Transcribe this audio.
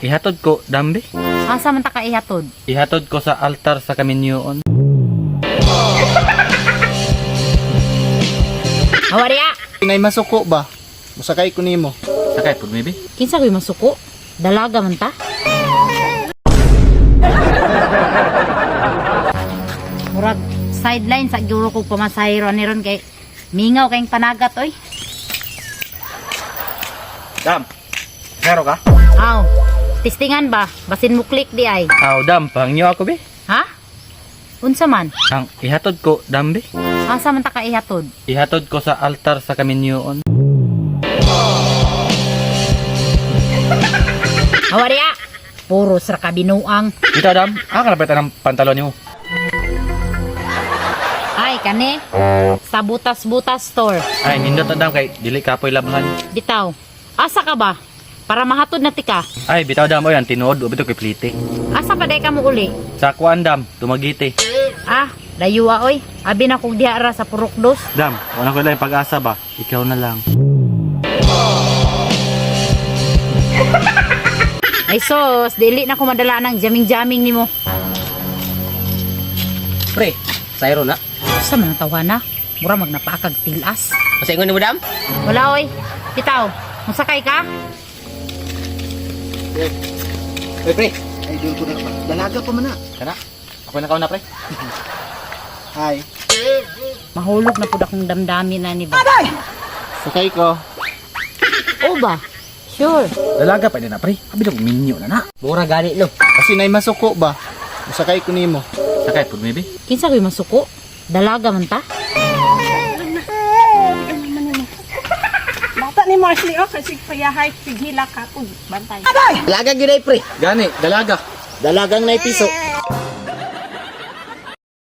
Ihatod ko, dambi. Asa man ta ka ihatod? Ihatod ko sa altar sa kaminyoon. Awariya. Nay masuko ba? Musakay ko nimo. Sakay pud maybe. Kinsa ko'y masuko? Dalaga man ta? Murag sideline sa gyuro ko pamasahero ani ron kay mingaw kayong panagat oy. Dam. Zero ka? Aw, testingan ba? Basin mo click di ay. Aw, dam, pangyo ako be. Ha? Unsa man? Ang ihatod ko, dambi. Asa man ta ka ihatod? Ihatod ko sa altar sa kaminyoon. Awariya. Puro sa kabinuang. Dito, dam. Ah, kalapit ng pantalon nimo. Ay kani. Sa butas-butas store. Ay, nindot na dam kay dili kapoy labhan. Bitaw. Asa ka ba? Para mahatod na tika. Ay, bitaw dam oy, ang tinuod bitaw kay plite. Asa pa day ka mo uli? Sa kuan dam, tumagiti. Ah, layua oy. Abi na kog diha ra sa Purok Dos. Dam, wala ko lang pag-asa ba? Ikaw na lang. Ay sos, dili na ko madala ng jaming-jaming nimo. Pre, sayro na. Sa man ang tawana? Mura magnapaakag tilas. Masingon ni mo dam? Wala oy. Bitaw, musakay ka? Oy pre, Idol ko na ba? Dalaga pa man na. Kana? Ako na kauna pre. Hi. Mahulog na pud akong damdamin na ni ba. Sakay ko. O ba? Sure. Dalaga pa din na pre. Abi daw minyo na na. Mura gani no. Kasi nay masuko ba? Musakay ko nimo. Sakay pud maybe. Kinsa ko'y masuko? Dalaga man ta? Bata ni Marsley, oh, kasi payahay, sighila ka, ug bantay. Dalaga gyud ay pre. Gani, dalaga. Dalagang nay piso.